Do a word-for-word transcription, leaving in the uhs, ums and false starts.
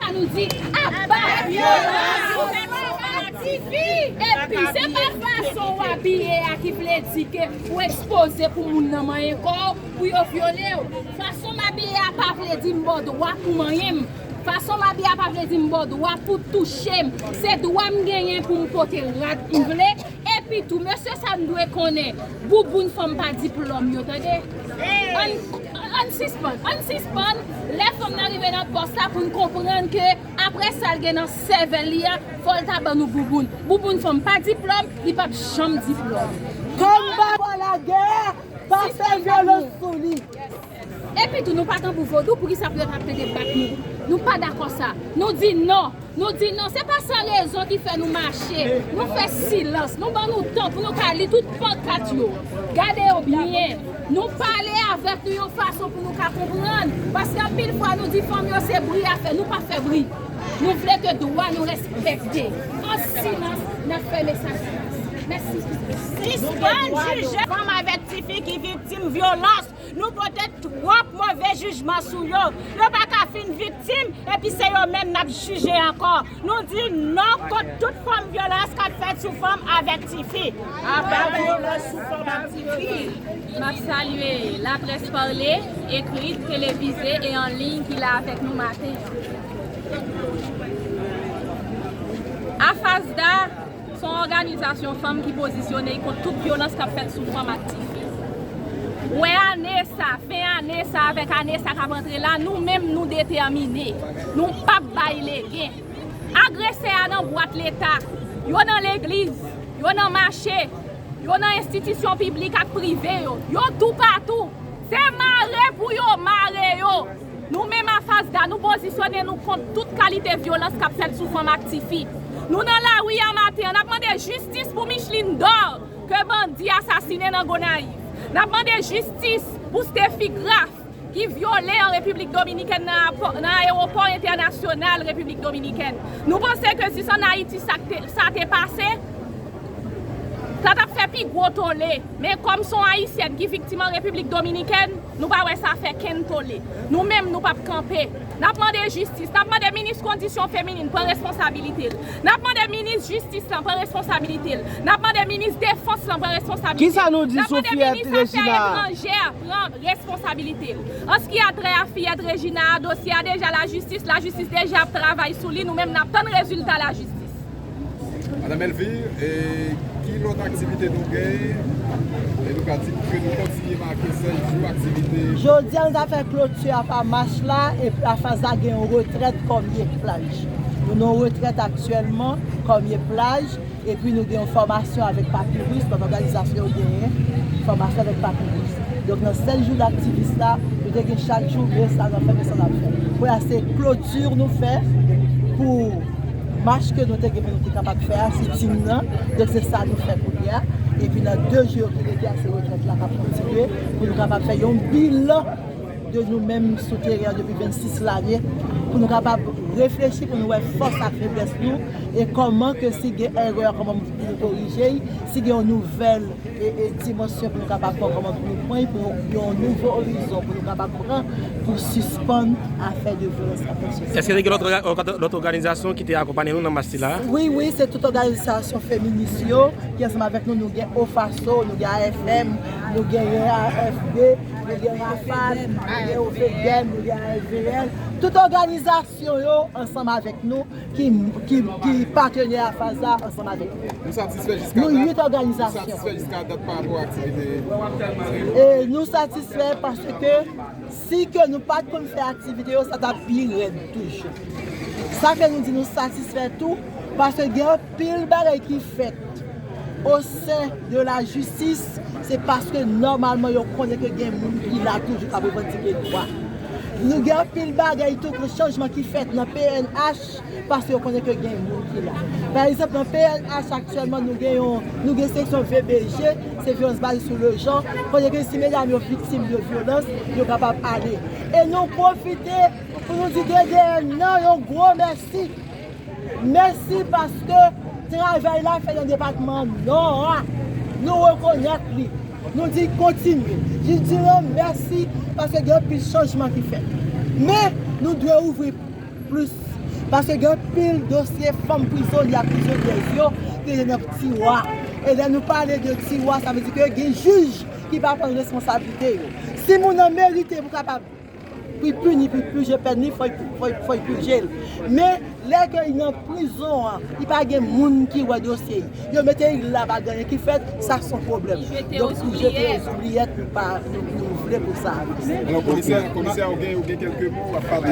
Nou di, aba vyolans sou fanm ak tifi. Epi, se pa fason w abiye a ki vle di ke ou ekspoze pou moun nan manyen kò w, pou yo vyole w. Fason m abiye a pa vle di m ba w dwa pou manyen m. Fason m abiye a pa vle di m ba w dwa pou touche m. Se dwa m genyen pou m pote rad m vle. Epi tou, mesye sa n dwe konnen, bouboun fanm pa diplòm yo, tande. Ann, ann sispann, ann sispann. Lè fanm nan rive nan pòs la pou n konprann ke apre sa l gen nan sèvèl li a, fò l ta ban nou bouboun. Bouboun fanm pa diplòm, li p ap janm diplòm. Kòm pa fè lagè, pa fè vyolans sou li. Epi tou, nou pa tanbou vodou, poukisa pou yo t ap tande bat nou? Nou pa dakò sa. Nou di non. Nou di non. Se pa san rezon ki fè nou mache. Nou fè silans. Nou ban nou tan pou nou ka li tout pankat yo. Gade yo byen. Nou pale avèk nou yon fason pou nou ka konprann. Paske anpil fwa, nou di fanm yo se bri y ap fè. Nou pa fè bri. Nou vle ke dwa nou respekte. An silans, n ap fè mesaj sa pase. Mèsi. Sispann jije fanm avèk tifi ki viktim vyolans. Nou pote twòp move jijman sou yo. Yo pa ka fin viktim, epi se yo menm n ap jije ankò. Nou di non kont tout fòm vyolans k ap fèt sou fanm avèk tifi. Aba vyolans sou fanm ak tifi. M ap salye laprès pale, ekri, televize e an liy ki la avèk nou maten an. AFASDA, se yon òganizasyon fanm ki pozisyone kont tout vyolans k ap fèt sou fanm ak tifi. Wè ane sa, fen ane sa avèk ane sa k ap antre la, nou menm nou detèmine. Nou p ap bay legen. Agresè a nan bwat Leta, yo nan legliz, yo nan mache, yo nan enstitisyon piblik ak prive yo, yo toupatou. Se mare pou yo mare yo. Nou menm AFASDA, nou pozisyone nou kont tout kalite vyolans k ap fèt sou fanm ak tifi. Nou nan lari a maten an, n ap mande jistis pou Micheline Dor, ke bandi asasinen nan Gonayiv. N ap mande jistis pou Stephy Graf, ki vyole an Repiblik Dominikèn nan apò-, nan ayewopò entènasyonal Repiblik Dominikèn. Nou panse ke si se ann Ayiti sa te, sa te pase, sa t ap fè pi gwo tole. Men kòm se yon Ayisyèn ki viktim an Repiblik Dominikèn, nou pa wè sa fè kenn tole. Nou menm, nou p ap kanpe. N ap mande jistis. N ap mande minis kondisyon feminin pran responsabilite l. N ap mande minis jistis lan pran responsabilite l. N ap mande minis defans lan pran responsabilite l. Kisa nou di sou fiyèt Regina? N ap mande minis afè etranjè pran responsabilite l. An sa ki a trè a fiyèt Regina a, dosye a deja lajistis, lajistis deja ap travay sou li, nou menm n ap tann rezilta lajistis. Madanm Elvire, e ki lòt aktivite nou genyen? E nou ka di ke nou kontinye make sèl jou aktivite. Jodi a, nou ta fè kloti a pa mach la, epi AFASDA gen yon retrèt Kòmye Plaj. Nou nan yon retrèt aktyèlman, Kòmye Plaj, epi nou gen yon fòmasyon avèk Papyrus, lòt òganizasyon yo genyen, fòmasyon avèk Papyrus. Donk, nan sèl jou daktivis la, nou te gen chak jou, men sa n ap fè, men sa n ap fè. Kounye a, se kloti nou fè pou mach ke nou te gen pou nou te kapab fè a, sitin nan. Donk, se sa nou fè kounye a. Epi nan de jou yo ki rete a, se retrèt la k ap kontinye, pou nou kapab fè yon bilan de nou menm sou teren an depi vennsis lane, pou nou kapab reflechi, pou nou wè fòs ak feblès nou, e kòman ke si gen erè, kòman pou nou korije l, si gen yon nouvèl e, e dimansyon pou nou kapab pran, kòman pou nou pran l, pou yon, yon nouvo orizon pou nou kapab pran, pou sispann afè de vyolans k ap fèt sou sèks. Èske te gen lòt òga-, lòt òganizasyon ki te akonpanye nou nan mach sila? Wi, wi, se tout òganizasyon feminis yo ki ansanm avèk nou. Nou gen OFASO, nou gen AFM, nou gen AFB, nou gen AFAD, nou gen OFEDEM, nou gen AFVL. Tout òganizasyon yo ansanm avèk nou ki, ki, ki patenè AFASDA ansanm avèk nou. Nou satisfè jiska dat? Nou uit òganizasyon. Nou satisfè jiska dat pa rapò ak aktivite? E nou satisfè paske si ke nou pa t konn fè aktivite yo, sa t ap pi rèd toujou. Sa fè nou di nou satisfè tou, paske gen anpil bagay ki fèt o sen de lajistis, se paske nòmalman yo konnen ke gen moun ki la toujou k ap revandike dwa. Nou gen anpil bagay tou, ke chanjman ki fèt nan P N H, paske yo konnen ke gen moun ki la. Pa egzanp, nan P N H aktyèlman, nou gen yon, nou gen seksyon V B G, se vyolans baze sou le genre, kote ke si medam yo viktim de vyolans, yo kapab ale. E nou pwofite pou nou di D D N nan yon gwo mèsi. Mèsi paske travay la fèt nan depatman Nò a. Nou rekonèt li. Nou di kontinye. Di, di nou mèsi paske gen anpil chanjman ki fèt. Men, nou dwe ouvri plis. Paske gen anpil dosye fanm prizonye ak prizonyèz yo ki rete nan tiwa. E lè nou pale de tiwa, sa vle di ke gen jij ki pa pran responsablite yo. Si moun nan merite pou kapab pou l pini, pou l pije pèn li, fò l, fò l, fò l pije l. Men, lè ke li nan prizon an, li pa gen moun ki wè dosye l. Yo mete l la, pa gen anyen ki fèt, sa se yon pwoblèm. Donk, pou jete yo z oubliyèt, nou pa, nou, nou vle pou sa avanse. Alò, komisè, komisè, ou gen, ou gen kèlke mo w ap pale?